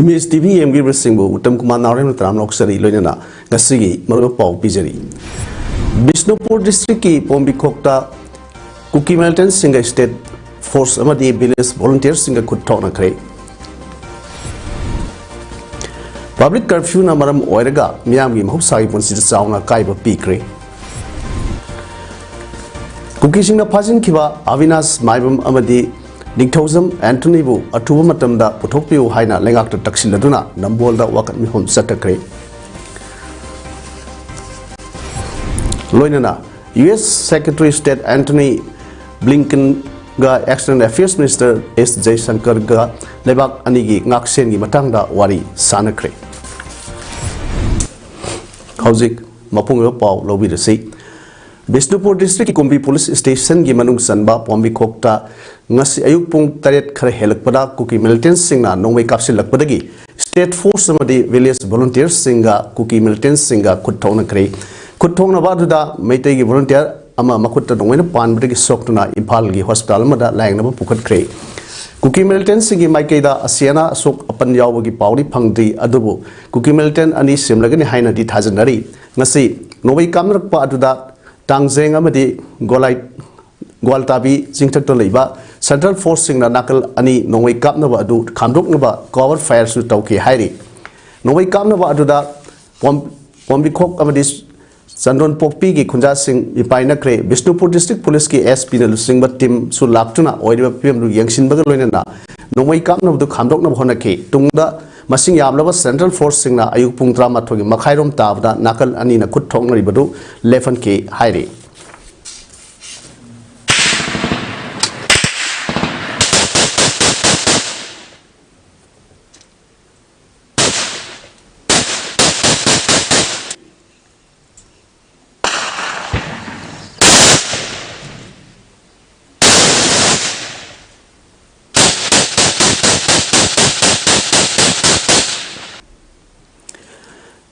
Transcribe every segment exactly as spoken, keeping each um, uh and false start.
ꯃꯤꯁ T V ꯌꯦꯡꯕꯤꯕꯁꯤꯡꯕꯨ Uttam Kumar ꯅꯥꯎꯔꯦꯝꯅ ꯇꯔꯥꯝꯅ ꯑꯣꯛꯆꯔꯤ꯫ ꯂꯣꯏꯅꯅ ꯉꯁꯤꯒꯤ ꯃꯔꯨꯑꯣꯏꯕ ꯄꯥꯎ ꯄꯤꯖꯔꯤ꯫ ꯕꯤꯁꯅꯨꯄꯨꯔ ꯗꯤꯁꯇ꯭ꯔꯤꯛꯀꯤ ꯄꯣꯝꯕꯤꯈꯣꯛꯇ ꯀꯨꯀꯤ ꯃꯤꯂꯤꯇꯦꯟꯁꯁꯤꯡꯒ ꯁ꯭ꯇꯦꯠ ꯐꯣꯔꯁ ꯑꯃꯗꯤ ꯚꯤꯂꯦꯖ ꯚꯣꯂꯨꯟꯇꯤꯌꯔꯁꯤꯡꯒ ꯈꯨꯠ ꯊꯣꯛꯅꯈ꯭ꯔꯦ꯫ ꯄꯕ꯭ꯂꯤꯛ ꯀꯔꯐ꯭ꯌꯨꯅ ꯃꯔꯝ ꯑꯣꯏꯔꯒ ꯃꯤꯌꯥꯝꯒꯤ ꯃꯍꯧꯁꯥꯒꯤ ꯄꯨꯟꯁꯤꯗ ꯆꯥꯎꯅ ꯑꯀꯥꯏꯕ ꯄꯤꯈ꯭ꯔꯦ꯫ ꯀꯨꯀꯤꯁꯤꯡꯅ ꯐꯥꯖꯤꯟꯈꯤꯕ ꯑꯕꯤꯅꯥꯁ ꯃꯥꯏꯕꯝ ꯑꯃꯗꯤ ꯅꯤꯡꯊꯧꯖꯝ ꯑꯦꯟꯊꯣꯅꯤꯕꯨ ꯑꯊꯨꯕ ꯃꯇꯝꯗ ꯄꯨꯊꯣꯛꯄꯤꯌꯨ ꯍꯥꯏꯅ ꯂꯩꯉꯥꯛꯇ ꯇꯛꯁꯤꯜꯂꯗꯨꯅ ꯅꯝꯕꯣꯜꯗ ꯋꯥꯀꯠ ꯃꯤꯐꯝ ꯆꯠꯊꯈ꯭ꯔꯦ꯫ ꯂꯣꯏꯅꯅ U S secretary state Antony ꯕ꯭ꯂꯤꯡꯀꯟꯒ ꯑꯦꯛꯁꯇꯔꯅꯦꯜ ꯑꯦꯐꯤꯌꯔꯁ ꯃꯤꯅꯤꯁꯇꯔ ꯑꯦꯁ ꯖꯌꯁꯪꯀꯔꯒ ꯂꯩꯕꯥꯛ ꯑꯅꯤꯒꯤ ꯉꯥꯛꯁꯦꯟꯒꯤ ꯃꯇꯥꯡꯗ ꯋꯥꯔꯤ ꯁꯥꯟꯅꯈ꯭ꯔꯦ꯫ ꯍꯧꯖꯤꯛ ꯃꯄꯨꯡ ꯑꯣꯏꯕ ꯄꯥꯎ ꯂꯧꯕꯤꯔꯁꯤ꯫ ꯕꯤꯁꯅꯨꯄꯨꯔ ꯗꯤꯁꯇ꯭ꯔꯤꯛꯀꯤ ꯀꯨꯝꯕꯤ ꯄꯨꯂꯤꯁ ꯁ꯭ꯇꯦꯁꯟꯒꯤ ꯃꯅꯨꯡ ꯆꯟꯕ ꯄꯣꯝꯕꯤꯈꯣꯛꯇ ꯉꯁꯤ ꯑꯌꯨꯛ ꯄꯨꯡ ꯇꯔꯦꯠ ꯈꯔ ꯍꯦꯜꯂꯛꯄꯗ ꯀꯨꯀꯤ ꯃꯤꯂꯤꯇꯦꯟꯁꯁꯤꯡꯅ ꯅꯣꯡꯃꯩ ꯀꯥꯞꯁꯤꯜꯂꯛꯄꯗꯒꯤ ꯁ꯭ꯇꯦꯠ ꯐꯣꯔꯁ ꯑꯃꯗꯤ ꯚꯤꯂꯦꯖ ꯚꯣꯂꯨꯟꯇꯤꯌꯔꯁꯤꯡꯒ ꯀꯨꯀꯤ ꯃꯤꯂꯤꯇꯦꯟꯁꯁꯤꯡꯒ ꯈꯨꯠ ꯊꯣꯛꯅꯈ꯭ꯔꯦ꯫ ꯈꯨꯠ ꯊꯣꯛꯅꯕ ꯑꯗꯨꯗ ꯃꯩꯇꯩꯒꯤ ꯚꯣꯂꯨꯟꯇꯤꯌꯔ ꯑꯃ ꯃꯈꯨꯠꯇ ꯅꯣꯡꯃꯩꯅ ꯄꯥꯟꯕꯗꯒꯤ ꯁꯣꯛꯇꯨꯅ ꯏꯝꯐꯥꯜꯒꯤ ꯍꯣꯁꯄꯤꯇꯥꯜ ꯑꯃꯗ ꯂꯥꯌꯦꯡꯅꯕ ꯄꯨꯈꯠꯈ꯭ꯔꯦ꯫ ꯀꯨꯀꯤ ꯃꯤꯂꯤꯇꯦꯟꯁꯤꯡꯒꯤ ꯃꯥꯏꯀꯩꯗ ꯑꯁꯤ ꯑꯅꯥ ꯑꯁꯣꯛ ꯑꯄꯟ ꯌꯥꯎꯕꯒꯤ ꯄꯥꯎꯗꯤ ꯐꯪꯗ꯭ꯔꯤ, ꯑꯗꯨꯕꯨ ꯀꯨꯀꯤ ꯃꯤꯂꯤꯇꯦꯟ ꯑꯅꯤ ꯁꯤꯔꯝꯂꯒꯅꯤ ꯍꯥꯏꯅꯗꯤ ꯊꯥꯖꯅꯔꯤ꯫ ꯉꯁꯤ ꯅꯣꯡꯃꯩ ꯀꯥꯞꯅꯔꯛꯄ ꯑꯗꯨꯗ ꯇꯥꯡꯖꯦꯡ ꯑꯃꯗꯤ ꯒꯣꯂꯥꯏ-, ꯒ꯭ꯋꯥꯜꯇꯥꯕꯤ ꯆꯤꯡꯊꯛꯇ ꯂꯩꯕ ꯁꯦꯟꯇ꯭ꯔꯦꯜ ꯐꯣꯔꯁꯁꯤꯡꯅ ꯅꯥꯀꯜ ꯑꯅꯤ ꯅꯣꯡꯃꯩ ꯀꯥꯞꯅꯕ ꯑꯗꯨ ꯈꯥꯝꯗꯣꯛꯅꯕ ꯀꯣꯚꯔ ꯐꯥꯌꯔꯁꯨ ꯇꯧꯈꯤ ꯍꯥꯏꯔꯤ꯫ ꯅꯣꯡꯃꯩ ꯀꯥꯞꯅꯕ ꯑꯗꯨꯗ ꯄꯣꯝ-, ꯄꯣꯝꯕꯤꯈꯣꯛ ꯑꯃꯗꯤ ꯆꯟꯗꯣꯟ ꯄꯣꯛꯄꯤꯒꯤ ꯈꯨꯟꯖꯥꯁꯤꯡ ꯃꯤꯄꯥꯏꯅꯈ꯭ꯔꯦ꯫ ꯕꯤꯁꯅꯨꯄꯨꯔ ꯗꯤꯁꯇ꯭ꯔꯤꯛ ꯄꯨꯂꯤꯁꯀꯤ ꯑꯦꯁ ꯄꯤꯅ ꯂꯨꯆꯤꯡꯕ ꯇꯤꯝꯁꯨ ꯂꯥꯛꯇꯨꯅ ꯑꯣꯏꯔꯤꯕ ꯐꯤꯕꯝꯗꯨ ꯌꯦꯡꯁꯤꯟꯕꯒ ꯂꯣꯏꯅꯅ ꯅꯣꯡꯃꯩ ꯀꯥꯞꯅꯕꯗꯨ ꯈꯥꯝꯗꯣꯛꯅꯕ ꯍꯣꯠꯅꯈꯤ꯫ ꯇꯨꯡꯗ ꯃꯁꯤꯡ ꯌꯥꯝꯂꯕ ꯁꯦꯟꯇ꯭ꯔꯦꯜ ꯐꯣꯔꯁꯁꯤꯡꯅ ꯑꯌꯨꯛ ꯄꯨꯡ ꯇꯔꯥꯃꯥꯊꯣꯏꯒꯤ ꯃꯈꯥꯏꯔꯣꯝ ꯇꯥꯕꯗ ꯅꯥꯀꯜ ꯑꯅꯤꯅ ꯈꯨꯠ ꯊꯣꯛꯅꯔꯤꯕꯗꯨ ꯂꯦꯞꯍꯟꯈꯤ ꯍꯥꯏꯔꯤ꯫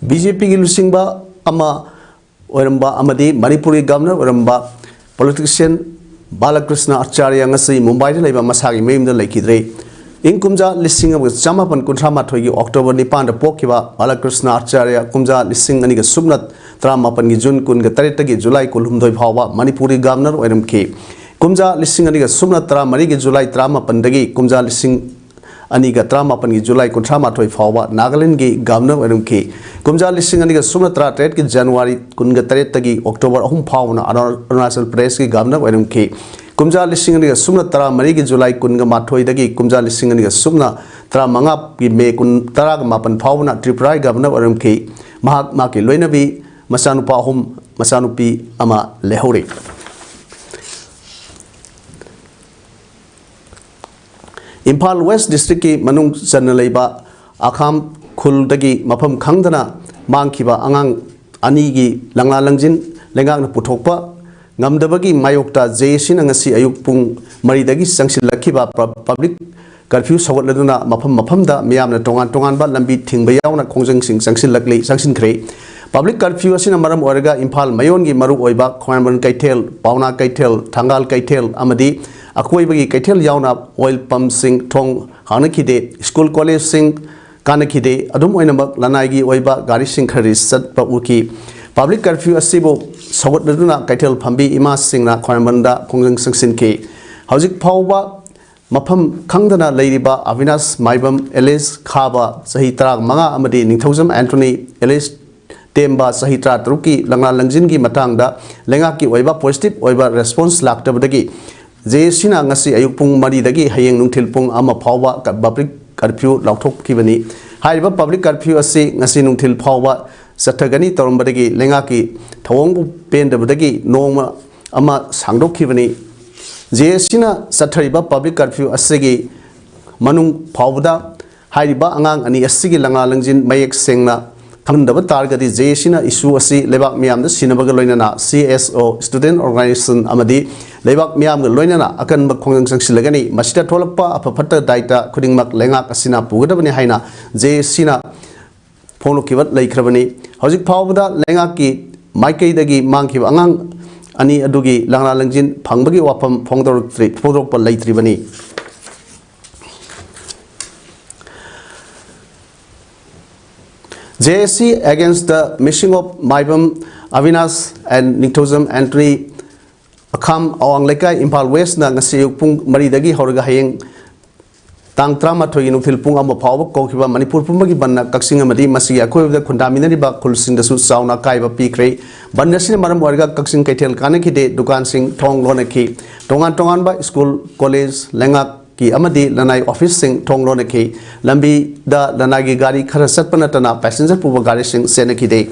ꯕꯤ ꯖꯦ ꯄꯤꯒꯤ ꯂꯨꯆꯤꯡꯕ ꯑꯃ ꯑꯣꯏꯔꯝꯕ ꯑꯃꯗꯤ ꯃꯅꯤꯄꯨꯔꯒꯤ ꯒꯚꯔꯅꯔ ꯑꯣꯏꯔꯝꯕ ꯄꯣꯂꯤꯇꯤꯁꯤꯌꯟ ꯕꯥꯂꯀ꯭ꯔꯤꯁꯅ ꯑꯆꯥꯔꯌ ꯉꯁꯤ ꯃꯨꯝꯕꯥꯏꯗ ꯂꯩꯕ ꯃꯁꯥꯒꯤ ꯃꯌꯨꯝꯗ ꯂꯩꯈꯤꯗ꯭ꯔꯦ꯫ ꯏꯪ ꯀꯨꯝꯖꯥ ꯂꯤꯁꯤꯡ ꯑꯃꯒ ꯆꯃꯥꯄꯟ ꯀꯨꯟꯊ꯭ꯔꯥ ꯃꯥꯊꯣꯏꯒꯤ ꯑꯣꯛꯇꯣꯕꯔ ꯅꯤꯄꯥꯟꯗ ꯄꯣꯛꯈꯤꯕ ꯕꯥꯂꯀ꯭ꯔꯤꯁꯅ ꯑꯥꯆꯥꯔꯌ, ꯀꯨꯝꯖꯥ ꯂꯤꯁꯤꯡ ꯑꯅꯤꯒ ꯁꯨꯞꯅ ꯇꯔꯥꯃꯥꯄꯟꯒꯤ ꯖꯨꯟ ꯀꯨꯟꯒ ꯇꯔꯦꯠꯇꯒꯤ ꯖꯨꯂꯥꯏ ꯀꯨꯟꯍꯨꯝꯗꯣꯏ ꯐꯥꯎꯕ ꯃꯅꯤꯄꯨꯔꯒꯤ ꯒꯕꯔꯅꯔ ꯑꯣꯏꯔꯝꯈꯤ꯫ ꯀꯨꯝꯖꯥ ꯂꯤꯁꯤꯡ ꯑꯅꯤꯒ ꯁꯨꯞꯅ ꯇꯔꯥꯃꯔꯤꯒꯤ ꯖꯨꯂꯥꯏ ꯇꯔꯥꯃꯥꯄꯟꯗꯒꯤ ꯀꯨꯝꯖꯥ ꯂꯤꯁꯤꯡ ꯑꯅꯤꯒ ꯇꯔꯥꯃꯥꯄꯟꯒꯤ ꯖꯨꯂꯥꯏ ꯀꯨꯟꯊ꯭ꯔꯥ ꯃꯥꯊꯣꯏ ꯐꯥꯎꯕ ꯅꯥꯒꯥꯂꯦꯟꯗꯒꯤ ꯒꯕꯔꯅꯔ ꯑꯣꯏꯔꯝꯈꯤ꯫ ꯀꯨꯝꯖꯥ ꯂꯤꯁꯤꯡ ꯑꯅꯤꯒ ꯁꯨꯞꯅ ꯇꯔꯥꯇꯔꯦꯠꯀꯤ ꯖꯅꯋꯥꯔꯤ ꯀꯨꯟꯒ ꯇꯔꯦꯠꯇꯒꯤ ꯑꯣꯛꯇꯣꯕꯔ ꯑꯍꯨꯝ ꯐꯥꯎꯕꯅ ꯑꯔꯨ-, ꯑꯔꯨꯅꯥꯆꯜ ꯄ꯭ꯔꯗꯦꯁꯀꯤ ꯒꯕꯔꯅꯔ ꯑꯣꯏꯔꯝꯈꯤ꯫ ꯀꯨꯝꯖꯥ ꯂꯤꯁꯤꯡ ꯑꯅꯤꯒ ꯁꯨꯞꯅ ꯇꯔꯥꯃꯔꯤꯒꯤ ꯖꯨꯂꯥꯏ ꯀꯨꯟꯒ ꯃꯥꯊꯣꯏꯗꯒꯤ ꯀꯨꯝꯖꯥ ꯂꯤꯁꯤꯡ ꯑꯅꯤꯒ ꯁꯨꯞꯅ ꯇꯔꯥꯃꯉꯥꯒꯤ ꯃꯦ ꯀꯨꯟ, ꯇꯔꯥꯒ ꯃꯥꯄꯟ ꯐꯥꯎꯕꯅ ꯇ꯭ꯔꯤꯄꯨꯔꯥꯒꯤ ꯒꯕꯔꯅꯔ ꯑꯣꯏꯔꯝꯈꯤ꯫ ꯃꯍꯥꯛ, ꯃꯍꯥꯛꯀꯤ ꯂꯣꯏꯅꯕꯤ, ꯃꯆꯥꯅꯨꯄꯥ ꯑꯍꯨꯝ, ꯃꯆꯥꯅꯨꯄꯤ ꯑꯃ ꯂꯩꯍꯧꯔꯤ꯫ ꯏꯝꯐꯥꯜ ꯋꯦꯁ ꯗꯤꯁꯇ꯭ꯔꯤꯛꯀꯤ ꯃꯅꯨꯡ ꯆꯟꯅ ꯂꯩꯕ ꯑꯈꯥꯝ ꯈꯨꯜꯗꯒꯤ ꯃꯐꯝ ꯈꯪꯗꯅ ꯃꯥꯡꯈꯤꯕ ꯑꯉꯥꯡ ꯑꯅꯤꯒꯤ ꯂꯪꯂꯥ ꯂꯪꯖꯤꯟ ꯂꯩꯉꯥꯛꯅ ꯄꯨꯊꯣꯛꯄ ꯉꯝꯗꯕꯒꯤ ꯃꯥꯌꯣꯛꯇ ꯖꯦ ꯑꯦ ꯁꯤꯅ ꯉꯁꯤ ꯑꯌꯨꯛ ꯄꯨꯡ ꯃꯔꯤꯗꯒꯤ ꯆꯪꯁꯤꯜꯂꯛꯈꯤꯕ ꯄ-, ꯄꯕ꯭ꯂꯤꯛ ꯀꯔꯐ꯭ꯌꯨ ꯁꯧꯒꯠꯂꯗꯨꯅ ꯃꯐꯝ ꯃꯐꯝꯗ ꯃꯤꯌꯥꯝꯅ ꯇꯣꯉꯥꯟ ꯇꯣꯉꯥꯟꯕ ꯂꯝꯕꯤ ꯊꯤꯡꯕ ꯌꯥꯎꯅ ꯈꯣꯡꯖꯪꯁꯤꯡ ꯆꯪꯁꯤꯜꯂꯛꯂꯤ, ꯆꯪꯁꯤꯟꯈ꯭ꯔꯦ꯫ ꯄꯕ꯭ꯂꯤꯛ ꯀꯔꯐ꯭ꯌꯨ ꯑꯁꯤꯅ ꯃꯔꯝ ꯑꯣꯏꯔꯒ ꯏꯝꯐꯥꯜ ꯃꯌꯣꯟꯒꯤ ꯃꯔꯨꯑꯣꯏꯕ ꯈ꯭ꯋꯥꯏꯔꯝꯕꯟ ꯀꯩꯊꯦꯜ, ꯄꯥꯎꯅꯥ ꯀꯩꯊꯦꯜ, ꯊꯪꯒꯥꯜ ꯀꯩꯊꯦꯜ ꯑꯃꯗꯤ ꯑꯀꯣꯏꯕꯒꯤ ꯀꯩꯊꯦꯜ ꯌꯥꯎꯅ ꯑꯣꯏꯜ ꯄꯝꯁꯤꯡ ꯊꯣꯡ ꯍꯥꯡꯅꯈꯤꯗꯦ, ꯁ꯭ꯀꯨꯜ ꯀꯣꯂꯦꯖꯁꯤꯡ ꯀꯥꯟꯅꯈꯤꯗꯦ꯫ ꯑꯗꯨꯝ ꯑꯣꯏꯅꯃꯛ, ꯂꯅꯥꯏꯒꯤ ꯑꯣꯏꯕ ꯒꯥꯔꯤꯁꯤꯡ ꯈꯔꯗꯤ ꯆꯠꯄ ꯎꯈꯤ꯫ ꯄꯕ꯭ꯂꯤꯛ ꯀꯔꯐ꯭ꯌꯨ ꯑꯁꯤꯕꯨ ꯁꯧꯒꯠꯅꯗꯨꯅ ꯀꯩꯊꯦꯜ ꯐꯝꯕꯤ ꯏꯃꯥꯁꯤꯡꯅ ꯈ꯭ꯋꯥꯏꯔꯝꯕꯟꯗ ꯈꯣꯡꯖꯪ ꯆꯪꯁꯤꯟꯈꯤ꯫ ꯍꯧꯖꯤꯛ ꯐꯥꯎꯕ ꯃꯐꯝ ꯈꯪꯗꯅ ꯂꯩꯔꯤꯕ ꯑꯕꯤꯅꯥꯁ ꯃꯥꯏꯕꯝ ꯑꯦꯂꯤꯁ ꯈꯥꯕ, ꯆꯍꯤ ꯇꯔꯥꯃꯉꯥ, ꯑꯃꯗꯤ ꯅꯤꯡꯊꯧꯖꯝ ꯑꯦꯟꯊꯣꯅꯤ ꯑꯦꯂꯤꯁ ꯇꯦꯝꯕ, ꯆꯍꯤ ꯇꯔꯥꯇꯔꯨꯛꯀꯤ ꯂꯪꯂꯥ ꯂꯪꯖꯤꯟꯒꯤ ꯃꯇꯥꯡꯗ ꯂꯩꯉꯥꯛꯀꯤ ꯑꯣꯏꯕ ꯄꯣꯖꯤꯇꯤꯚ ꯑꯣꯏꯕ ꯔꯦꯁꯄꯣꯟꯁ ꯂꯥꯛꯇꯕꯗꯒꯤ ꯖꯦ ꯑꯦ ꯁꯤꯅ ꯉꯁꯤ ꯑꯌꯨꯛ ꯄꯨꯡ ꯃꯔꯤꯗꯒꯤ ꯍꯌꯦꯡ ꯅꯨꯡꯊꯤꯜ ꯄꯨꯡ ꯑꯃ ꯐꯥꯎꯕ ꯀ-, ꯄꯕ꯭ꯂꯤꯛ ꯀꯔꯐ꯭ꯌꯨ ꯂꯥꯎꯊꯣꯛꯈꯤꯕꯅꯤ꯫ ꯍꯥꯏꯔꯤꯕ ꯄꯕ꯭ꯂꯤꯛ ꯀꯔꯐ꯭ꯌꯨ ꯑꯁꯤ ꯉꯁꯤ ꯅꯨꯡꯊꯤꯜ ꯐꯥꯎꯕ ꯆꯠꯊꯒꯅꯤ ꯇꯧꯔꯝꯕꯗꯒꯤ ꯂꯩꯉꯥꯛꯀꯤ ꯊꯧꯑꯣꯡꯕꯨ ꯄꯦꯟꯗꯕꯗꯒꯤ ꯅꯣꯡꯃ ꯑꯃ ꯁꯥꯡꯗꯣꯛꯈꯤꯕꯅꯤ꯫ ꯖꯦ ꯑꯦ ꯁꯤꯅ ꯆꯠꯊꯔꯤꯕ ꯄꯕ꯭ꯂꯤꯛ ꯀꯔꯐ꯭ꯌꯨ ꯑꯁꯤꯒꯤ ꯃꯅꯨꯡ ꯐꯥꯎꯕꯗ ꯍꯥꯏꯔꯤꯕ ꯑꯉꯥꯡ ꯑꯅꯤ ꯑꯁꯤꯒꯤ ꯂꯪꯂꯥ ꯂꯪꯖꯤꯟ ꯃꯌꯦꯛ ꯁꯦꯡꯅ ꯈꯪꯍꯟꯗꯕ ꯇꯥꯔꯒꯗꯤ ꯖꯦ ꯑꯦ ꯁꯤꯅ ꯏꯁꯨ ꯑꯁꯤ ꯂꯩꯕꯥꯛ ꯃꯤꯌꯥꯝꯗ ꯁꯤꯟꯅꯕꯒ ꯂꯣꯏꯅꯅ ꯁꯤ ꯑꯦꯁ ꯑꯣ, ꯁ꯭ꯇꯨꯗꯦꯟꯠ ꯑꯣꯔꯒꯅꯥꯏꯖꯦꯁꯟ ꯑꯃꯗꯤ ꯂꯩꯕꯥꯛ ꯃꯤꯌꯥꯝꯒ ꯂꯣꯏꯅꯅ ꯑꯀꯟꯕ ꯈꯣꯡꯖꯪ ꯆꯪꯁꯤꯜꯂꯒꯅꯤ꯫ ꯃꯁꯤꯗ ꯊꯣꯛꯂꯛꯄ ꯑꯐ ꯐꯠꯇ ꯗꯥꯏꯇ ꯈꯨꯗꯤꯡꯃꯛ ꯂꯩꯉꯥꯛ ꯑꯁꯤꯅ ꯄꯨꯒꯗꯕꯅꯤ ꯍꯥꯏꯅ ꯖꯦ ꯑꯦ ꯁꯤꯅ ꯐꯣꯡꯗꯣꯛꯈꯤꯕ ꯂꯩꯈ꯭ꯔꯕꯅꯤ꯫ ꯍꯧꯖꯤꯛ ꯐꯥꯎꯕꯗ ꯂꯩꯉꯥꯛꯀꯤ ꯃꯥꯏꯀꯩꯗꯒꯤ ꯃꯥꯡꯈꯤꯕ ꯑꯉꯥꯡ ꯑꯅꯤ ꯑꯗꯨꯒꯤ ꯂꯪꯂꯥ ꯂꯪꯖꯤꯟ ꯐꯪꯕꯒꯤ ꯋꯥꯐꯝ ꯐꯣꯡꯗꯣꯔꯛꯇ꯭ꯔꯤ-, ꯐꯣꯡꯗꯣꯔꯛꯄ ꯂꯩꯇ꯭ꯔꯤꯕꯅꯤ꯫ J A C against the missing of Maibam Avinash and Ningthoujam Anthony, ꯑꯈꯥꯝ ꯑꯋꯥꯡ ꯂꯩꯀꯥꯏ, ꯏꯝꯐꯥꯜ ꯋꯦꯁꯅ ꯉꯁꯤ ꯑꯌꯨꯛ ꯄꯨꯡ ꯃꯔꯤꯗꯒꯤ ꯍꯧꯔꯒ ꯍꯌꯦꯡ ꯇꯥꯡ ꯇꯔꯥꯃꯥꯊꯣꯏꯒꯤ ꯅꯨꯡꯊꯤꯜ ꯄꯨꯡ ꯑꯃ ꯐꯥꯎꯕ ꯀꯧꯈꯤꯕ ꯃꯅꯤꯄꯨꯔ ꯄꯨꯝꯕꯒꯤ ꯕꯟꯅ ꯀꯛꯆꯤꯡ ꯑꯃꯗꯤ ꯃꯁꯤꯒꯤ ꯑꯀꯣꯏꯕꯗ ꯈꯨꯟꯗꯥꯃꯤꯟꯅꯔꯤꯕ ꯈꯨꯜꯁꯤꯡꯗꯁꯨ ꯆꯥꯎꯅ ꯑꯀꯥꯏꯕ ꯄꯤꯈ꯭ꯔꯦ꯫ ꯕꯟ ꯑꯁꯤꯅ ꯃꯔꯝ ꯑꯣꯏꯔꯒ ꯀꯛꯆꯤꯡ ꯀꯩꯊꯦꯜ ꯀꯥꯟꯅꯈꯤꯗꯦ, ꯗꯨꯀꯥꯟꯁꯤꯡ ꯊꯣꯡ ꯂꯣꯟꯅꯈꯤ꯫ ꯇꯣꯉꯥꯟ ꯇꯣꯉꯥꯟꯕ ꯁ꯭ꯀꯨꯜ, ꯀꯣꯂꯦꯖ, ꯂꯩꯉꯥꯛ ꯀꯤ ꯑꯃꯗꯤ ꯂꯅꯥꯏ ꯑꯣꯐꯤꯁꯁꯤꯡ ꯊꯣꯡ ꯂꯣꯟꯅꯈꯤ꯫ ꯂꯝꯕꯤꯗ ꯂꯅꯥꯏꯒꯤ ꯒꯥꯔꯤ ꯈꯔ ꯆꯠꯄ ꯅꯠꯇꯅ ꯄꯦꯁꯦꯟꯖꯔ ꯄꯨꯕ ꯒꯥꯔꯤꯁꯤꯡ ꯆꯦꯟꯅꯈꯤꯗꯦ꯫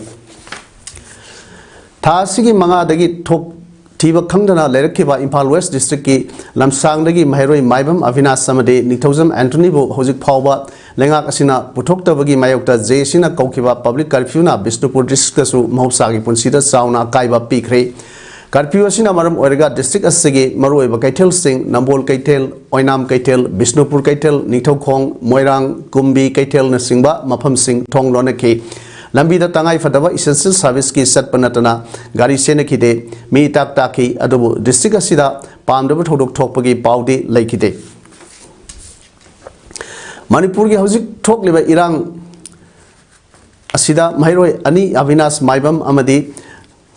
ꯊꯥ ꯑꯁꯤꯒꯤ ꯃꯉꯥꯗꯒꯤ ꯊꯣꯛ-, ꯊꯤꯕ ꯈꯪꯗꯅ ꯂꯩꯔꯛꯈꯤꯕ ꯏꯝꯐꯥꯜ ꯋꯦꯁ ꯗꯤꯁꯇ꯭ꯔꯤꯛꯀꯤ ꯂꯝꯁꯥꯡꯗꯒꯤ ꯃꯍꯩꯔꯣꯏ ꯃꯥꯏꯕꯝ ꯑꯚꯤꯅꯥꯁ ꯑꯃꯗꯤ ꯅꯤꯡꯊꯧꯖꯝ ꯑꯦꯟꯊꯣꯅꯤꯕꯨ ꯍꯧꯖꯤꯛ ꯐꯥꯎꯕ ꯂꯩꯉꯥꯛ ꯑꯁꯤꯅ ꯄꯨꯊꯣꯛꯇꯕꯒꯤ ꯃꯥꯌꯣꯛꯇ ꯖꯦ ꯑꯦ ꯁꯤꯅ ꯀꯧꯈꯤꯕ ꯄꯕ꯭ꯂꯤꯛ ꯀꯔꯐ꯭ꯌꯨꯅ ꯕꯤꯁꯅꯨꯄꯨꯔ ꯗꯤꯁꯇ꯭ꯔꯤꯛꯇꯁꯨ ꯃꯍꯧꯁꯥꯒꯤ ꯄꯨꯟꯁꯤꯗ ꯆꯥꯎꯅ ꯑꯀꯥꯏꯕ ꯄꯤꯈ꯭ꯔꯦ꯫ ꯀꯔꯐ꯭ꯌꯨ ꯑꯁꯤꯅ ꯃꯔꯝ ꯑꯣꯏꯔꯒ ꯗꯤꯁꯇ꯭ꯔꯤꯛ ꯑꯁꯤꯒꯤ ꯃꯔꯨꯑꯣꯏꯕ ꯀꯩꯊꯦꯜꯁꯤꯡ, ꯅꯝꯕꯣꯜ ꯀꯩꯊꯦꯜ, ꯑꯣꯏꯅꯥꯝ ꯀꯩꯊꯦꯜ, ꯕꯤꯁꯅꯨꯄꯨꯔ ꯀꯩꯊꯦꯜ, ꯅꯤꯡꯊꯧꯈꯣꯡ, ꯃꯣꯏꯔꯥꯡ, ꯀꯨꯝꯕꯤ ꯀꯩꯊꯦꯜꯅꯆꯤꯡꯕ ꯃꯐꯝꯁꯤꯡ ꯊꯣꯡ ꯂꯣꯟꯅꯈꯤ꯫ ꯂꯝꯕꯤꯗ ꯇꯉꯥꯏ ꯐꯗꯕ essential serviceꯀꯤ ꯆꯠꯄ ꯅꯠꯇꯅ ꯒꯥꯔꯤ ꯆꯦꯟꯅꯈꯤꯗꯦ꯫ ꯃꯤ ꯏꯇꯥꯛ ꯇꯥꯛꯈꯤ, ꯑꯗꯨꯕꯨ ꯗꯤꯁꯇ꯭ꯔꯤꯛ ꯑꯁꯤꯗ ꯄꯥꯝꯗꯕ ꯊꯧꯗꯣꯛ ꯊꯣꯛꯄꯒꯤ ꯄꯥꯎꯗꯤ ꯂꯩꯈꯤꯗꯦ꯫ ꯃꯅꯤꯄꯨꯔꯒꯤ ꯍꯧꯖꯤꯛ ꯊꯣꯛꯂꯤꯕ ꯏꯔꯥꯡ ꯑꯁꯤꯗ ꯃꯍꯩꯔꯣꯏ ꯑꯅꯤ, ꯑꯚꯤꯅꯥꯁ ꯃꯥꯏꯕꯝ ꯑꯃꯗꯤ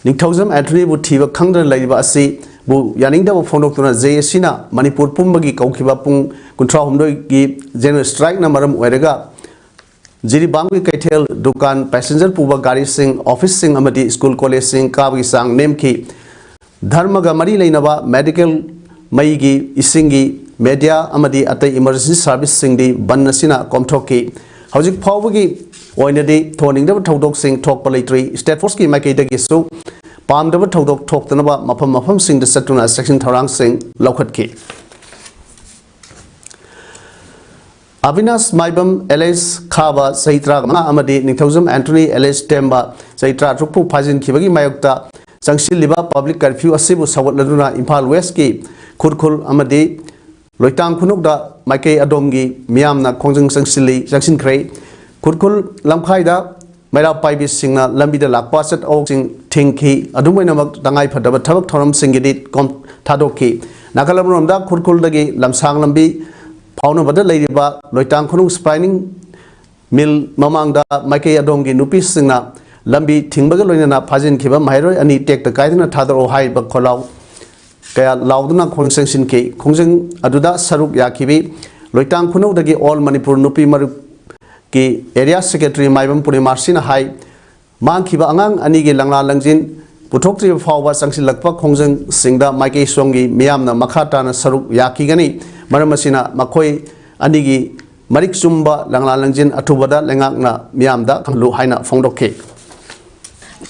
ꯅꯤꯡꯊꯧꯖꯝ ꯑꯦꯟꯊꯣꯅꯤꯕꯨ ꯊꯤꯕ ꯈꯪꯗꯅ ꯂꯩꯔꯤꯕ ꯑꯁꯤꯕꯨ ꯌꯥꯅꯤꯡꯗꯕ ꯐꯣꯡꯗꯣꯛꯇꯨꯅ ꯖꯦ ꯑꯦ ꯁꯤꯅ ꯃꯅꯤꯄꯨꯔ ꯄꯨꯝꯕꯒꯤ ꯀꯧꯈꯤꯕ ꯄꯨꯡ ꯀꯨꯟꯊ꯭ꯔꯥꯍꯨꯝꯗꯣꯏꯒꯤ general strikeꯅ ꯃꯔꯝ ꯑꯣꯏꯔꯒ ꯖꯤꯔꯤꯕꯥꯝꯒꯤ ꯀꯩꯊꯦꯜ, ꯗꯨꯀꯥꯟ, ꯄꯦꯁꯦꯟꯖꯔ ꯄꯨꯕ ꯒꯥꯔꯤꯁꯤꯡ, ꯑꯣꯐꯤꯁꯁꯤꯡ ꯑꯃꯗꯤ ꯁ꯭ꯀꯨꯜ ꯀꯣꯂꯦꯖꯁꯤꯡ ꯀꯥꯕꯒꯤ ꯆꯥꯡ ꯅꯦꯝꯈꯤ꯫ ꯙꯔꯃꯒ ꯃꯔꯤ ꯂꯩꯅꯕ medical, ꯃꯩꯒꯤ, ꯏꯁꯤꯡꯒꯤ, media ꯑꯃꯗꯤ ꯑꯇꯩ emergency serviceꯁꯤꯡꯗꯤ ꯕꯟ ꯑꯁꯤꯅ ꯀꯣꯝꯊꯣꯛꯈꯤ꯫ ꯍꯧꯖꯤꯛ ꯐꯥꯎꯕꯒꯤ ꯑꯣꯏꯅꯗꯤ ꯊꯣꯛꯍꯟꯅꯤꯡꯗꯕ ꯊꯧꯗꯣꯛꯁꯤꯡ ꯊꯣꯛꯄ ꯂꯩꯇ꯭ꯔꯤ꯫ State Forceꯀꯤ ꯃꯥꯏꯀꯩꯗꯒꯤꯁꯨ ꯄꯥꯝꯗꯕ ꯊꯧꯗꯣꯛ ꯊꯣꯛꯇꯅꯕ ꯃꯐꯝ ꯃꯐꯝꯁꯤꯡꯗ ꯆꯠꯇꯨꯅ ꯆꯦꯛꯁꯤꯟ ꯊꯧꯔꯥꯡꯁꯤꯡ ꯂꯧꯈꯠꯈꯤ꯫ ꯑꯕꯤꯅꯥꯁ ꯃꯥꯏꯕꯝ alias ꯈꯥꯕ, ꯆꯍꯤ ꯇꯔꯥꯃꯉꯥ, ꯑꯃꯗꯤ ꯅꯤꯡꯊꯧꯖꯝ ꯑꯦꯟꯊꯣꯅꯤ alias ꯇꯦꯝꯕ, ꯆꯍꯤ ꯇꯔꯥꯇꯔꯨꯛꯄꯨ ꯐꯥꯖꯤꯟꯈꯤꯕꯒꯤ ꯃꯥꯌꯣꯛꯇ ꯆꯪꯁꯤꯜꯂꯤꯕ ꯄꯕ꯭ꯂꯤꯛ ꯀꯔꯐ꯭ꯌꯨ ꯑꯁꯤꯕꯨ ꯁꯧꯒꯠꯂꯗꯨꯅ ꯏꯝꯐꯥꯜ ꯋꯦꯁꯀꯤ ꯈꯨꯔꯈꯨꯜ ꯑꯃꯗꯤ ꯂꯣꯏꯇꯥꯡ ꯈꯨꯅꯧꯗ ꯃꯥꯏꯀꯩ ꯑꯗꯣꯝꯒꯤ ꯃꯤꯌꯥꯝꯅ ꯈꯣꯡꯖꯪ ꯆꯪꯁꯤꯜꯂꯤ, ꯆꯪꯁꯤꯟꯈ꯭ꯔꯦ꯫ ꯈꯨꯔꯈꯨꯜ ꯂꯝꯈꯥꯏꯗ ꯃꯩꯔꯥ ꯄꯥꯏꯕꯤꯁꯤꯡꯅ ꯂꯝꯕꯤꯗ ꯂꯥꯛꯄ ꯆꯠꯊꯣꯛꯁꯤꯡ ꯊꯤꯡꯈꯤ꯫ ꯑꯗꯨꯝ ꯑꯣꯏꯅꯃꯛ, ꯇꯉꯥꯏ ꯐꯗꯕ ꯊꯕꯛ ꯊꯧꯔꯝꯁꯤꯡꯒꯤꯗꯤ ꯀꯣꯝ ꯊꯥꯗꯣꯛꯈꯤ꯫ ꯅꯥꯀꯜ ꯑꯃꯔꯣꯝꯗ ꯈꯨꯔꯈꯨꯜꯗꯒꯤ ꯂꯝꯁꯥꯡ ꯂꯝꯕꯤ ꯐꯥꯎꯅꯕꯗ ꯂꯩꯔꯤꯕ ꯂꯣꯏꯇꯥꯡ ꯈꯨꯅꯧ spinning ꯃꯤꯜ ꯃꯃꯥꯡꯗ ꯃꯥꯏꯀꯩ ꯑꯗꯣꯝꯒꯤ ꯅꯨꯄꯤꯁꯤꯡꯅ ꯂꯝꯕꯤ ꯊꯤꯡꯕꯒ ꯂꯣꯏꯅꯅ ꯐꯥꯖꯤꯟꯈꯤꯕ ꯃꯍꯩꯔꯣꯏ ꯑꯅꯤ ꯇꯦꯛꯇ ꯀꯥꯏꯗꯅ ꯊꯥꯗꯣꯔꯛꯑꯣ ꯍꯥꯏꯕ ꯈꯣꯜꯂꯥꯎ ꯀꯌꯥ ꯂꯥꯎꯗꯨꯅ ꯈꯣꯡ ꯆꯪꯁꯤꯟꯈꯤ꯫ ꯈꯣꯡꯖꯪ ꯑꯗꯨꯗ ꯁꯔꯨꯛ ꯌꯥꯈꯤꯕꯤ ꯂꯣꯏꯇꯥꯡ ꯈꯨꯅꯧꯗꯒꯤ ꯑꯣꯜ ꯃꯅꯤꯄꯨꯔ ꯅꯨꯄꯤ ꯃꯔꯨꯞꯀꯤ ꯑꯦꯔꯤꯌꯥ ꯁꯦꯀ꯭ꯔꯦꯇꯔꯤ ꯃꯥꯏꯕꯝ ꯄꯨꯔꯅꯤꯃꯥꯁꯤꯅ ꯍꯥꯏ, ꯃꯥꯡꯈꯤꯕ ꯑꯉꯥꯡ ꯑꯅꯤꯒꯤ ꯂꯪꯂꯥ ꯂꯪꯖꯤꯟ ꯄꯨꯊꯣꯛꯇ꯭ꯔꯤꯕ ꯐꯥꯎꯕ ꯆꯪꯁꯤꯜꯂꯛꯄ ꯈꯣꯡꯖꯪꯁꯤꯡꯗ ꯃꯥꯏꯀꯩ ꯁꯣꯝꯒꯤ ꯃꯤꯌꯥꯝꯅ ꯃꯈꯥ ꯇꯥꯅ ꯁꯔꯨꯛ ꯌꯥꯈꯤꯒꯅꯤ꯫ ꯃꯔꯝ ꯑꯁꯤꯅ ꯃꯈꯣꯏ ꯑꯅꯤꯒꯤ ꯃꯔꯤꯛ ꯆꯨꯝꯕ ꯂꯪꯂꯥ ꯂꯪꯖꯤꯟ ꯑꯊꯨꯕꯗ ꯂꯩꯉꯥꯛꯅ ꯃꯤꯌꯥꯝꯗ ꯈꯪꯍꯜꯂꯨ ꯍꯥꯏꯅ ꯐꯣꯡꯗꯣꯛꯈꯤ꯫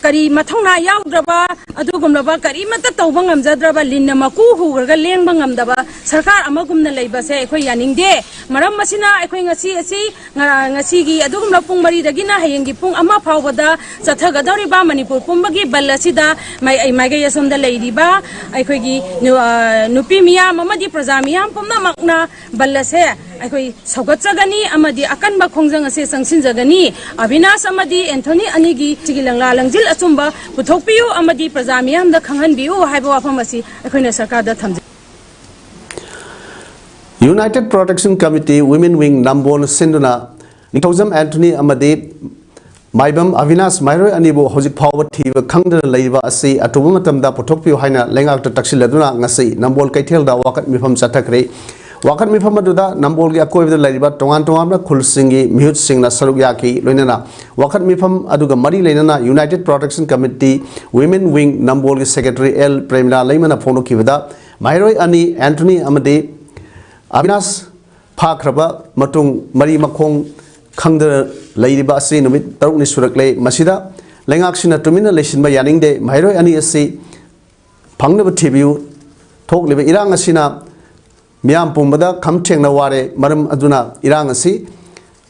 ꯀꯔꯤ ꯃꯊꯧꯅꯥ ꯌꯥꯎꯗ꯭ꯔꯕ, ꯑꯗꯨꯒꯨꯝꯂꯕ ꯀꯔꯤꯃꯠꯇ ꯇꯧꯕ ꯉꯝꯖꯗ꯭ꯔꯕ, ꯂꯤꯟꯅ ꯃꯀꯨ ꯍꯨꯈ꯭ꯔꯒ ꯂꯦꯡꯕ ꯉꯝꯗꯕ ꯁꯔꯀꯥꯔ ꯑꯃꯒꯨꯝꯅ ꯂꯩꯕꯁꯦ ꯑꯩꯈꯣꯏ ꯌꯥꯅꯤꯡꯗꯦ꯫ ꯃꯔꯝ ꯑꯁꯤꯅ ꯑꯩꯈꯣꯏ ꯉꯁꯤ ꯑꯁꯤ ꯉ-, ꯉꯁꯤꯒꯤ ꯑꯗꯨꯒꯨꯝꯂꯕ ꯄꯨꯡ ꯃꯔꯤꯗꯒꯤꯅ ꯍꯌꯦꯡꯒꯤ ꯄꯨꯡ ꯑꯃ ꯐꯥꯎꯕꯗ ꯆꯠꯊꯒꯗꯧꯔꯤꯕ ꯃꯅꯤꯄꯨꯔ ꯄꯨꯝꯕꯒꯤ ꯕꯟ ꯑꯁꯤꯗ ꯃꯥꯏ-, ꯃꯥꯏꯀꯩ ꯑꯁꯣꯝꯗ ꯂꯩꯔꯤꯕ ꯑꯩꯈꯣꯏꯒꯤ ꯅꯨ-, ꯑ, ꯅꯨꯄꯤ ꯃꯤꯌꯥꯝ ꯑꯃꯗꯤ ꯄ꯭ꯔꯖꯥ ꯃꯤꯌꯥꯝ ꯄꯨꯝꯅꯃꯛꯅ ꯕꯟ ꯑꯁꯦ ꯑꯩꯈꯣꯏ ꯁꯧꯒꯠꯆꯒꯅꯤ ꯑꯃꯗꯤ ꯑꯀꯟꯕ ꯈꯣꯡꯖꯪ ꯑꯁꯦ ꯆꯪꯁꯤꯟꯖꯒꯅꯤ꯫ ꯑꯕꯤꯅꯥꯁ ꯑꯃꯗꯤ ꯑꯦꯟꯊꯣꯅꯤ ꯑꯅꯤꯒꯤ ꯁꯤꯒꯤ ꯂꯪꯂꯥ ꯂꯪꯖꯤꯜ ꯑꯆꯨꯝꯕ ꯄꯨꯊꯣꯛꯄꯤꯌꯨ ꯑꯃꯗꯤ ꯄ꯭ꯔꯖꯥ ꯃꯤꯌꯥꯝꯗ ꯈꯪꯍꯟꯕꯤꯌꯨ ꯍꯥꯏꯕ ꯋꯥꯐꯝ ꯑꯁꯤ ꯑꯩꯈꯣꯏꯅ ꯁꯔꯀꯥꯔꯗ ꯊꯝꯖꯩ꯫ United Protection Committee Women Wing ꯅꯝꯕꯣꯜ ꯁꯤꯟꯗꯨꯅ ꯅꯤꯡꯊꯧꯖꯝ ꯑꯦꯟꯊꯣꯅꯤ ꯑꯃꯗꯤ ꯃꯥꯏꯕꯝ ꯑꯕꯤꯅꯥꯁ ꯃꯍꯩꯔꯣꯏ ꯑꯅꯤꯕꯨ ꯍꯧꯖꯤꯛ ꯐꯥꯎꯕ ꯊꯤꯕ ꯈꯪꯗꯅ ꯂꯩꯔꯤꯕ ꯑꯁꯤ ꯑꯊꯨꯕ ꯃꯇꯝꯗ ꯄꯨꯊꯣꯛꯄꯤꯌꯨ ꯍꯥꯏꯅ ꯂꯩꯉꯥꯛꯇ ꯇꯛꯁꯤꯜꯂꯗꯨꯅ ꯉꯁꯤ ꯅꯝꯕꯣꯜ ꯀꯩꯊꯦꯜꯗ ꯋꯥꯀꯠ ꯃꯤꯐꯝ ꯆꯠꯊꯈ꯭ꯔꯦ꯫ ꯋꯥꯀꯠ ꯃꯤꯐꯝ ꯑꯗꯨꯗ ꯅꯝꯕꯣꯜꯒꯤ ꯑꯀꯣꯏꯕꯗ ꯂꯩꯔꯤꯕ ꯇꯣꯉꯥꯟ ꯇꯣꯉꯥꯟꯕ ꯈꯨꯜꯁꯤꯡꯒꯤ ꯃꯤꯍꯨꯠꯁꯤꯡꯅ ꯁꯔꯨꯛ ꯌꯥꯈꯤ꯫ ꯂꯣꯏꯅꯅ ꯋꯥꯀꯠ ꯃꯤꯐꯝ ꯑꯗꯨꯒ ꯃꯔꯤ ꯂꯩꯅꯅ United Protection Committee Women Wing ꯅꯝꯕꯣꯜꯒꯤ ꯁꯦꯀ꯭ꯔꯦꯇꯔꯤ ꯑꯦꯜ ꯄ꯭ꯔꯦꯃꯤꯂꯥ ꯂꯩꯃꯅ ꯐꯣꯡꯗꯣꯛꯈꯤꯕꯗ ꯃꯍꯩꯔꯣꯏ ꯑꯅꯤ ꯑꯦꯟꯊꯣꯅꯤ ꯑꯃꯗꯤ ꯑꯕꯤꯅꯥꯁ ꯐꯥꯈ꯭ꯔꯕ ꯃꯇꯨꯡ ꯃꯔꯤ ꯃꯈꯣꯡ ꯈꯪꯗꯅ ꯂꯩꯔꯤꯕ ꯑꯁꯤ ꯅꯨꯃꯤꯠ ꯇꯔꯨꯛꯅꯤ ꯁꯨꯔꯛꯂꯦ꯫ ꯃꯁꯤꯗ ꯂꯩꯉꯥꯛꯁꯤꯅ ꯇꯨꯃꯤꯟꯅ ꯂꯩꯁꯤꯟꯕ ꯌꯥꯅꯤꯡꯗꯦ꯫ ꯃꯍꯩꯔꯣꯏ ꯑꯅꯤ ꯑꯁꯤ ꯐꯪꯅꯕ ꯊꯤꯕꯤꯌꯨ꯫ ꯊꯣꯛꯂꯤꯕ ꯏꯔꯥꯡ ꯑꯁꯤꯅ ꯃꯤꯌꯥꯝ ꯄꯨꯝꯕꯗ ꯈꯝ ꯊꯦꯡꯅ ꯋꯥꯔꯦ꯫ ꯃꯔꯝ ꯑꯗꯨꯅ ꯏꯔꯥꯡ ꯑꯁꯤ